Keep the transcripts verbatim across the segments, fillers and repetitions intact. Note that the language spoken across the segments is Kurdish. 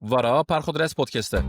Vara Perxudres Podcast e.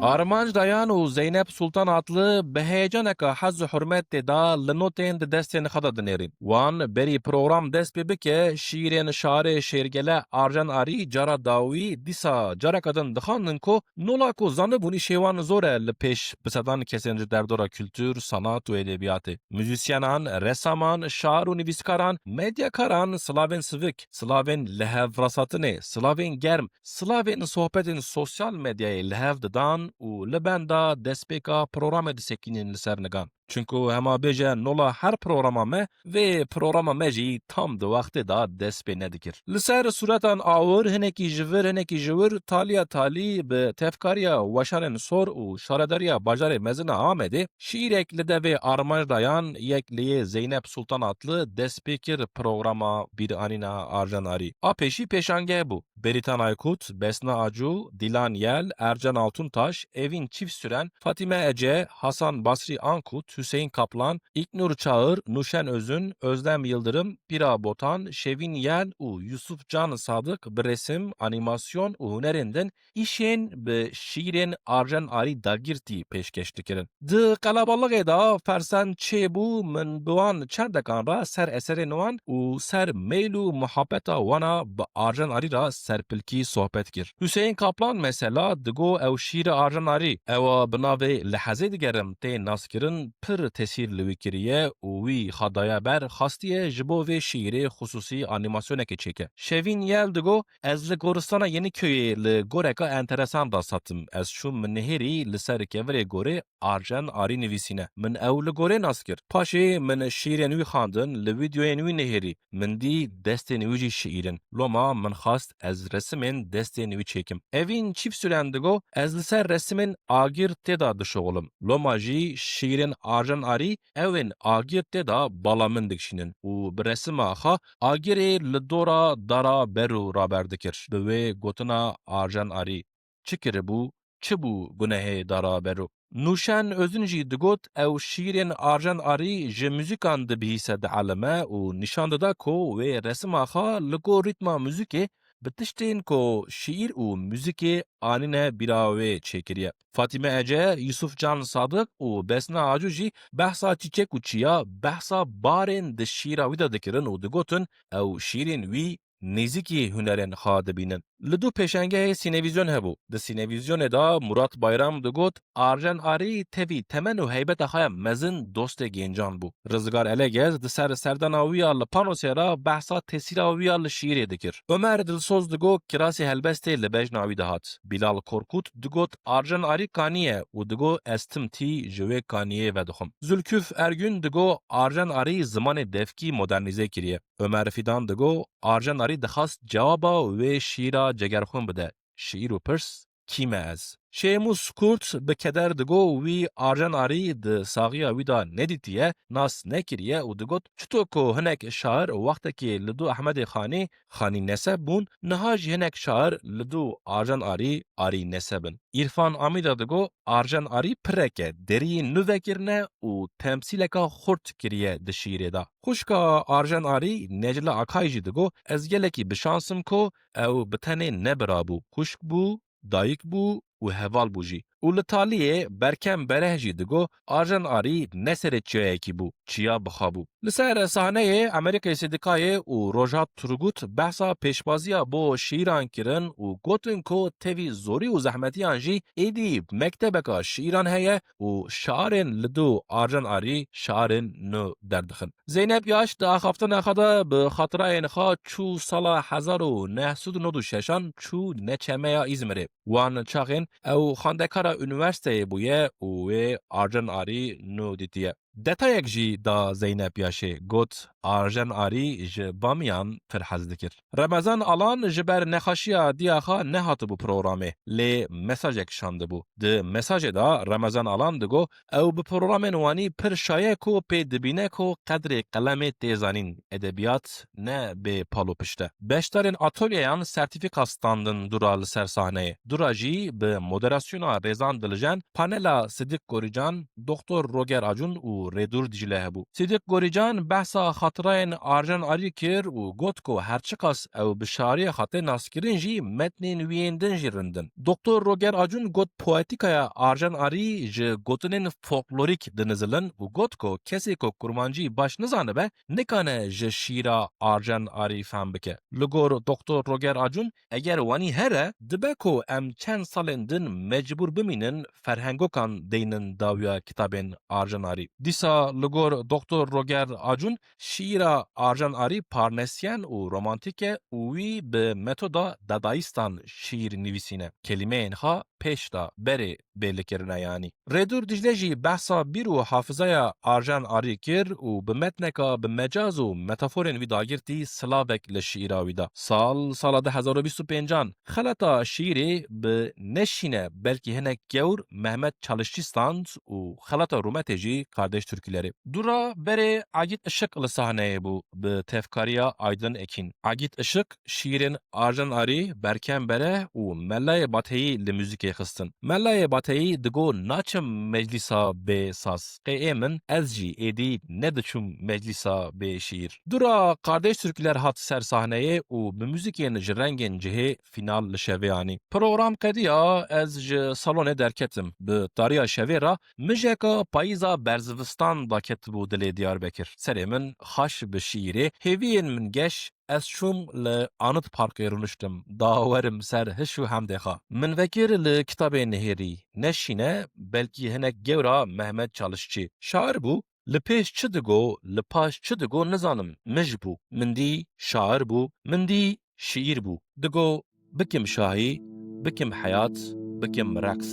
Armanc Dayan û Zeynep Sultan Atlı bi heyecaneka hez û hurmetê de li notên di destên xwe de dinêrin. Wan berî program dest pê bike, şîrên şarê Şêrgele Arjen Arî cara dawî dîsa careke din dixwendin ku nola ku zanibûn îşê wan zor e li pêş bi sedan kesên ji derdora kultur, sanat û edebiyatê. Muzîsyenan, resaman, şair û nivîskaran, medyakaran, silavên sivik, silavên li hev rasatinê, silavên germ, silavên sohbetên sosyal medyayê li hev didan û li benda destpêka programê disekînin li ser nigan. Çunku hema bêje nola her programa me, vê programa me jî tam di wextê de dest pê nedikir. Li ser sûretan awir, hinekî ji vir, hinekî ji wir, taliya talî bi tevkariya weşanên sor û şaredariya bajarê mezin a Amedê, şîîrek li devê Armanc Dayan, yek li yê Zeynep Sultan Atlı dest pê kir programa bîranîna Arjen Arî. A pêşî pêşangeh bû. Beritan Aykut, Besna Acu, Dilan Yel, Ercan Altuntaş, Evin Çiftsüren, Fatime Ece, Hasan Basri Ankut, Hüseyin Kaplan, İknur Çağır, Nuşen Özün, Özlem Yıldırım, Pira Botan, Şevin Yel û Yusuf Can Sadık bi resim, animasyon û hunerên din îşên bi şîrên Arjen Arî dagirtî pêşkêş dikirin. Di qelebalixê de fersen çêbû, min bi wan çendekan re ser eserên wan û ser meyl û muhabeta wana bi Arjen Arî re serpilkî sohbet kir. Hüseyin Kaplan mesela digo ew şîra Arjen Arî, ewa bi navê Li Hezê Digerim tê naskirin, pir tesîr li wî kiriye û wî xwe daye ber, xastiye ji bo vê şîrê xusûsî anîmasyonekê çêke. Şevîn Yel digo, Ez li goristana Yeniköyê li goreka enteresan rasatim. Ez çûm min nihêrî li ser kevirê gorê Arjen Arî nivîsîne. Min ew li gorê nas kir. Paşê min şîrên wî xwendin, li vîdeoyên wî nihêrî. Min dî destên wî jî şiîr in. Loma min xwest ez resimên destên wî çêkim. Evîn Çîfsûren digo, Ez li ser resimên agir tê de dişuxilim. Loma jî şîrên Arjen Arî ew ên agir tê de bala min dikişînin û bi resima xwe agirê li dora dara berû raber dikir. Bi wê gotina Arjen Arî çi kiribû, çi bû gunehê dara berû? Nûşen Özün jî digot, ew şîrên Arjen Arî ji muzîkan dibihîse dielime û nîşan dida ku wê resima xwe li gor rîtma muzîkê bi tiştên ku şîîr û muzîkê anîne bîra wê çêkiriye. Fatîme Ece, Yusuf Can Sadık û Besna Acu jî behsa çîçek û çiya, behsa barên di şîra wî de dikirin û digotin, ew şîrên wî nêzîkî hunerên xwe dibînin. Li dû pêşengehê sînevîzyon hebû. Di sînevîzyonê de Murat Bayram digot, Arjen Arî tevî temen û heybeta xwe ya mezin dostê gêncan bû. Rizgar Elegez di ser serdana wî ya li panosê re behsa tesîra wî ya li şiîrê dikir. Omer Dilsoz digo kirasê helbestê li bejna wî dihat. Bilal Korkut digot Arjen Arî kanî ye û digo ez tim tî ji wê kaniyê vedixwim. Zülküf Ergün digo Arjen Arî zimanê devkî modernîze kiriye. Omer Fidan digo Arjen Arî dixwest cewaba wê şîra Cegerxwîn bide. Şiîr û pirs, kî me ez? Şêmûs Kurt bi keder digo wî Arjen Arî di saxiya wî de nedîtiye, nas nekiriye û digot, çito ku hinek şair wextekê li dû Ehmedê Xanî, Xanî neseb bûn, niha jî hinek şair li dû Arjen Arî, Arî neseb in. Îrfan Amîda digo, Arjen Arî pireke deriyê nû vekirine û temsîleka xurt kiriye di şîîrê de. Xwişka Arjen Arî, Necla Akay jî digo, ez gelekî bi şans im ku ew bi tenê ne bira bû, xwişk bû, dayik bû û heval bû jî. Û li taliyê Berkem Bereh jî digo, Arjen Arî ne serê çiyayekî bû, çiya bi xwe bû. Li ser sahneyê Emerîkê Sêdikayê û Rojhat Turgut behsa pêşbaziya bo şiîran kirin û gotin ku tevî zorî û zehmetiyan jî êdî mektebeka şiîran heye û şiarên li dû Arjen Arî şiarên nû derdixin. Zeynep Yaş di axaftina xwe de bi xatirayên xwe çû sala hezar û neh sed û nod û şeşan çû neçemeya Îzmirê. Wan çaxên ew xwendekara unîversîteyê bûye û wê Arjen Arî nû dîtiye. Detayek jî da Zeynep Yaşê, got, Arjen Arî ji bamiyan pir hez dikir. Remezan Alan ji ber nexweşiya diya xwe nehatibû programê, lê mesajek şandibû. Di mesajê de Remezan Alan digo, ew bi programên wanî pir şaye ku pê dibîne ku qedrê qelemê tê zanîn, edebiyat ne bê pal û pişt e. Beşdarên atolyeyan sertîfîka standin dûra li ser sahneyê. Dûra jî bi moderasyona Rêzan Dilijen, panela Sidik Korîcan, Doktor Roger Acun û û Rêdûr Dîcle hebû. Sîdîq Gorîcan behsa xatirayên Arjen Arî kir û got ku her çiqas ew bi şariya xwe tê naskirin jî metnên wî yên din jî rind in. Doktor Roger Acun got poetîkaya Arjen Arî ji gotinên folklorîk dinizilin û got ku kesê ku kurmancî baş nizanibe, nikane ji şîra Arjen Arî fehm bike. Li gor Doktor Roger Acun, eger wanî here, dibe ku em çend salên din mecbûr bimînin ferhengokan deynin dawiya kitabên Arjen Arî. Dîsa li gor Doktor Roger Acun, şîra Arjen Arî parnesiyen û romantîk e û wî bi metoda dadayîstan şîr nivîsîne. Kelîmeyên xwe pêş da, berê bêlikirine yanî. Rêdûr Dîcle jî behsa bîr û hafizaya Arjen Arî kir û bi metneka bi mecaz û metaforên wî dagirtî silavek li şîra wî da. Sal, sala du hezar û bîst û pêncan, xelata şîrê bi Neşîne belkî hinek gewr Mehmet Çalışçî stand û xelata rûmetê jî Kardeş Türküleri. Dûra berê Agît Işık li sahneyê bû bi tevkariya Aydın Ekin. Agît Işık şîrên Arjen Arî, Berkem Bere û Melayê Bateyî li muzîkê xistin. Melayê Bateyî digo naçim meclîsa bê saz. Qê ê min, ez jî êdî nediçûm meclîsa bê şîr. Dûra Kardeş Türküler hat ser sahneyê û bi muzîkên ji rengên cihê fînal li şevê anî. Program qediya, ez ji salonê derketim. Bi tariya şevê re mijeka payîza berzivistan daketibû dilê Diyarbekir. Serê min xaş bi şîrê, hêviyên min geş, ez çûm li Anıt Parkê rûniştim, da werim ser hiş û hemdê xwe. Min vekir li kitabê nihêrî, Neşîne, belkî hinek gewra Mehmet Çalışçî. Şair bû, li pêş çi digo, li paş çi digo nizanim, mij bû. Min dî şair bû, min dî şiîr bû. Digo, bikim şahî, bikim heyat, bikim reqs.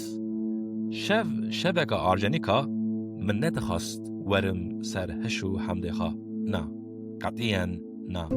Şev şeveka arjenîka, min nedixwast werim ser hiş û hemdê xwe. Na, qetîyen na.